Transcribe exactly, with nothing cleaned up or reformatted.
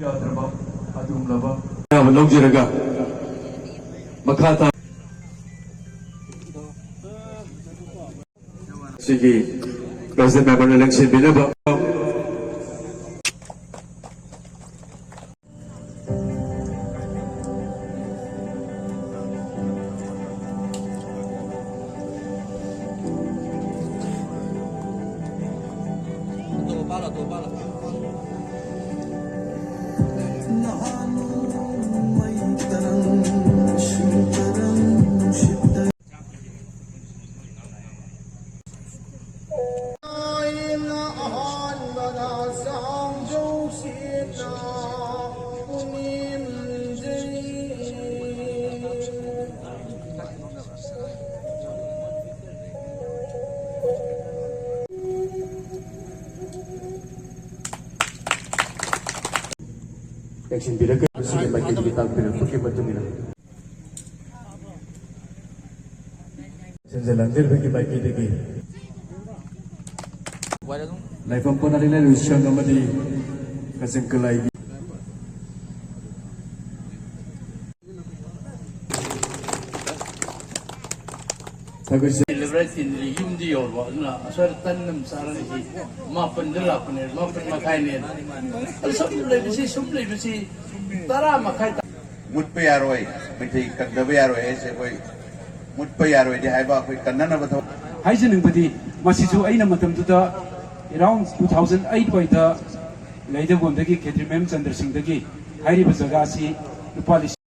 ꯌꯥꯗ꯭ꯔꯕ ꯑꯗꯨꯒꯨꯝꯂꯕ ꯑꯌꯥꯕ ꯂꯧꯖꯔꯒ ꯃꯈꯥ ꯇꯥ ꯁꯤꯒꯤ president memberꯅ ꯂꯦꯡꯁꯤꯟꯕꯤꯅꯕ꯫ ꯌꯦꯡꯁꯤꯟꯕꯤꯔꯒ ꯃꯁꯤꯒꯤ ꯃꯥꯏꯀꯩꯗꯒꯤ ꯇꯥꯛꯄꯤꯔꯛꯄꯒꯤ ꯃꯇꯨꯡ ꯏꯟꯅ ꯁꯦꯟꯖ ꯂꯥꯡꯖꯔꯤꯕꯒꯤ ꯃꯥꯏꯀꯩꯗꯒꯤ ꯂꯥꯏꯐꯝ ꯄꯣꯅꯥꯔꯤ ꯂꯩꯔꯣꯏ ꯁꯪ ꯑꯃꯗꯤ ꯀꯆꯤꯡ ꯀꯂꯥꯏꯒꯤ ꯊꯥꯒꯠꯆꯔꯤ꯫ ꯗꯦꯂꯤꯚꯔꯤ ꯇꯤꯟꯗ꯭ꯔꯤ ꯌꯨꯝꯗꯤ ꯌꯧꯔꯕ, ꯑꯗꯨꯅ ꯑꯁ꯭ꯋꯥꯏꯗ ꯇꯟ ꯑꯃ ꯆꯥꯔꯅꯤ꯫ ꯁꯤ ꯃꯥꯄꯟꯗ ꯂꯥꯛꯄꯅꯦ, ꯃꯥꯄꯟ ꯃꯈꯥꯏꯅꯦ꯫ ꯑꯗꯨ ꯁꯨꯝ ꯂꯩꯕꯁꯤ, ꯁꯨꯝ ꯂꯩꯕꯁꯤ ꯇꯔꯥ ꯃꯈꯥꯏ ꯇꯥ-, ꯃꯨꯠꯄ ꯌꯥꯔꯣꯏ, ꯃꯩꯇꯩ ꯀꯟꯗꯕ ꯌꯥꯔꯣꯏ ꯍꯥꯏꯁꯦ ꯑꯩꯈꯣꯏ ꯃꯨꯠꯄ ꯌꯥꯔꯣꯏꯗꯤ ꯍꯥꯏꯕ, ꯑꯩꯈꯣꯏ ꯀꯟꯅꯅꯕ ꯊꯕꯛ꯫ ꯍꯥꯏꯖꯅꯤꯡꯕꯗꯤ, ꯃꯁꯤꯁꯨ ꯑꯩꯅ ꯃꯇꯝꯗꯨꯗ around two thousand eight ꯋꯥꯏꯗ ꯂꯩꯗꯒꯣꯟꯗꯒꯤ ꯈꯦꯇ꯭ꯔꯤ ꯃꯌꯨꯝ ꯆꯟꯗ꯭ꯔ ꯁꯤꯡꯗꯒꯤ ꯍꯥꯏꯔꯤꯕ ꯖꯒꯥ ꯑꯁꯤ ꯂꯨꯄꯥ ꯂꯤꯁꯤꯡ